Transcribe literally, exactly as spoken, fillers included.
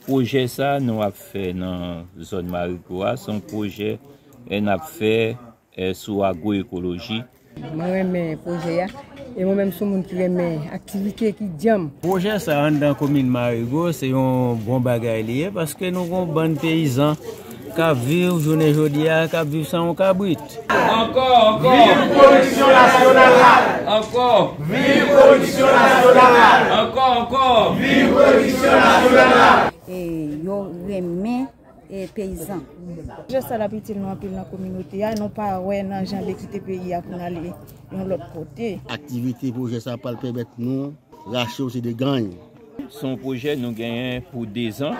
Pwojè sa nou ap fè nan zòn Marigo a, se yon pwojè, eh, n ap fè, eh, sou agwoekoloji. Mwen renmen pwojè a, e mwen menm se yon moun ki renmen aktivite ki djanm. Pwojè sa anndan komin Marigo se yon bon bagay li ye, paske nou gon bann peyizan k ap viv jounen jodi a, k ap viv san yon kabrit. Ankò, ankò. Viv pwodiksyon nasyonal la. Ankò. Viv pwodiksyon nasyonal la. Ankò, ankò. Viv pwodiksyon nasyonal la. E yo renmen e peyizan. Pwojè sa l ap itil nou anpil nan kominote a, nou pa wè nan jan de kite peyi a pou n ale yon lòt kote. Aktivite pwojè sa pral pèmèt nou rache yon seri de ganny. Se yon pwojè nou genyen pou dezan.